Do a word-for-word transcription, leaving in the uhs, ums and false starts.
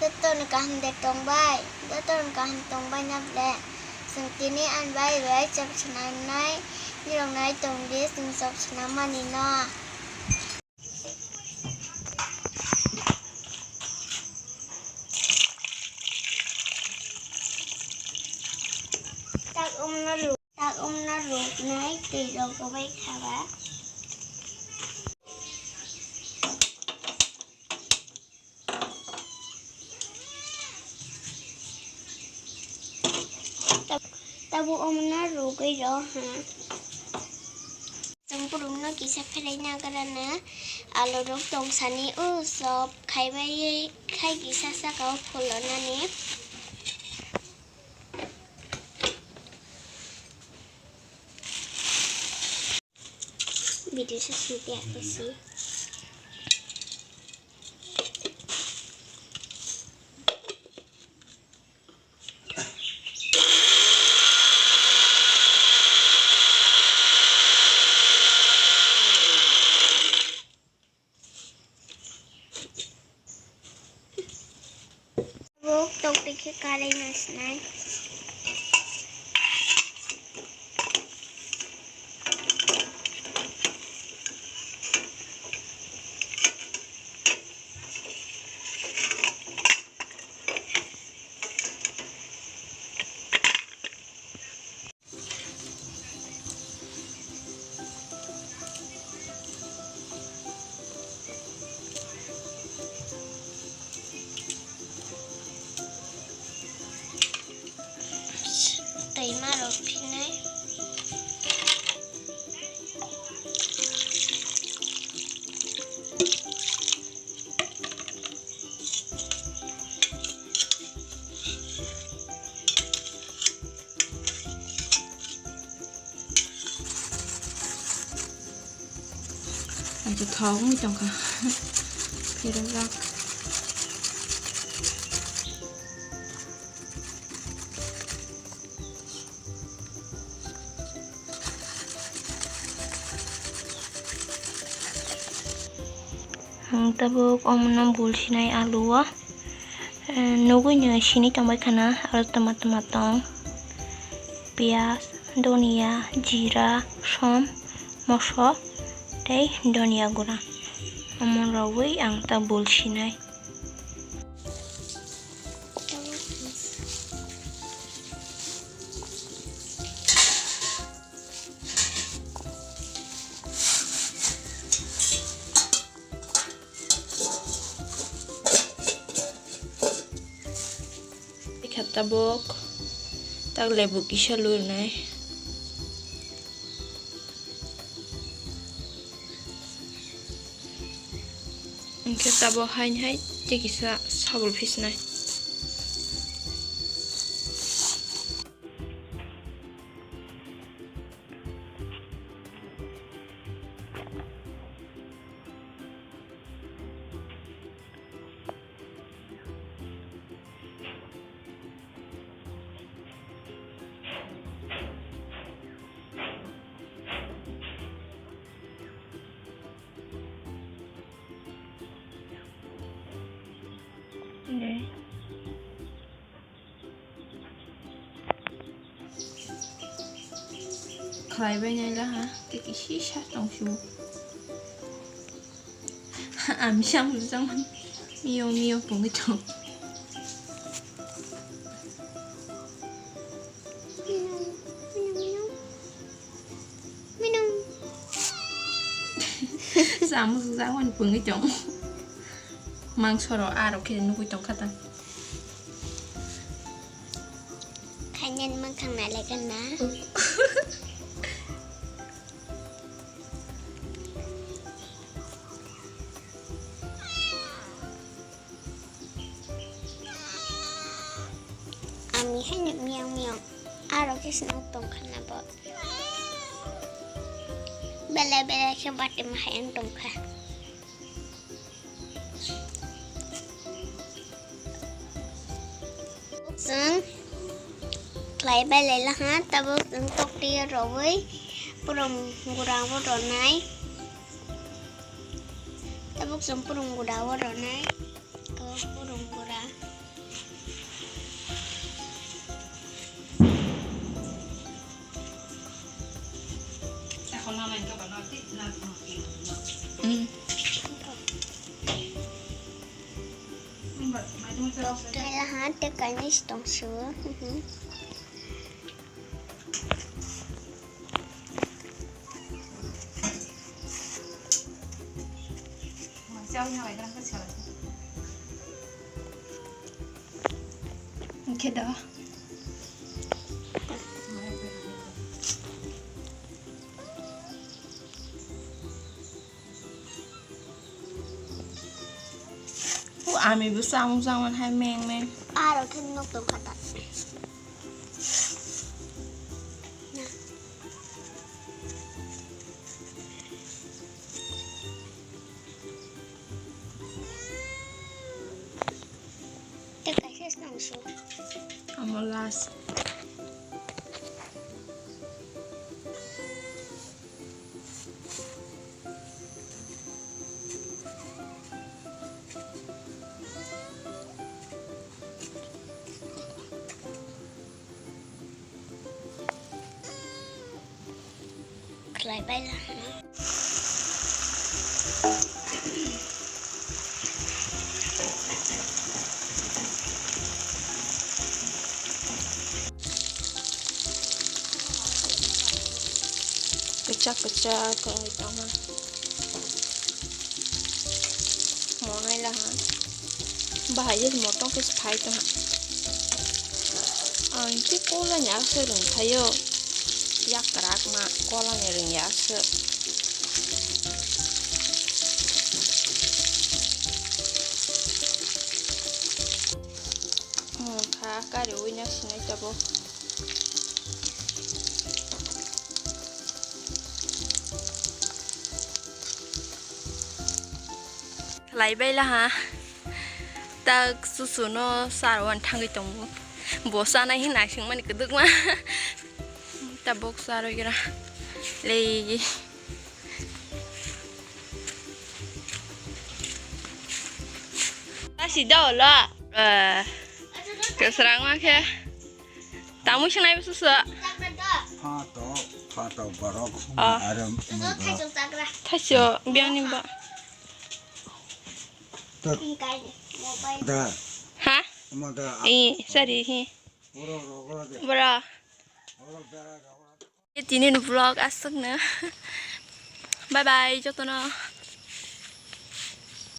Jotono kaham de tongbai, jotono kaham tongbai na ble. Chwng tini ani bai bai chop swnamnai, nirok nai tong di, chwng chop swnam mani no. Tak umno ruk, tak umno ruknai twi rok bai khaba. Tab-, tabuk omono rwgwi rw ha. Chwng borokno kisa pherai nagrana, alu rok tong sani o chop khaibai khai kisa saka o pholonani. Video sa sini tiya si. Buk tok dikhe karai na sinai. Twi ma rok phinai. Ang thok wngwi tongkha. Phirwk jak. Ang tabuk omono bul sinai alu o, eh, nugui no sini tongbai khana, aro toma toma tong, piyaj, donia, jira, som, moso tei donia gura. Omo rwui ang ta bul sinai. Kha tabuk tak lebu kisa lurnai. Hwnkhe tabuk haini hai tei kisa sabul phisnai. Khlai bai nai la ha, tei kisi sa tong su. Ami sam su jang mio mio pungwi tong. Samung sujak mani pungwi tong. Mangso rok aro khe nugwi tong kha ta. Khainani mankha nai lai kha na. Ami haino miyang miyang aro khe swnam tong kha na bo. Belai belai khe bati ma hai wng tong kha. Chwng khlai bai lai la ha, tabuk chwng tokti rwui purung gura bo rwnai. Tabuk chwng purung gura bo rwnai. Tabuk purung gura. Mm. Kailaha tei kainwi tongsu. Mhm. Hwnkhe da. O, ami bo samung changmani hai meng meng. Aro khe nok tong kha ta. Tei kaisa se nang su. Amo last. Khlai bai la. Kwchak kwchak khlai tongma. Monai laha. Bahai je motong khe phai tongha. Ang khe kola ni aswk rwng thaio. Yak kwrak ma kola ni rwng ya aswk. Mungkha kari ui no sinai tabuk. Khlai bai laha. Tak susu no sar wan thangwi tongo. Bo chanai hwn naising mani kwdwkma. Tabuk charwi gra. Lei. Asi da olo. Eh. Kwsrang ma khe. Tamui swngnai bwswk sw? Phato, phato borok. Oh. Aro muigo. Thaiso biyangni bo. Da. Ha? Mo da. Eh, sorry, hi. Boro rogo de. Boro. Boro bera rogo. Tini ni vlog aswkno. Bye bye jotono.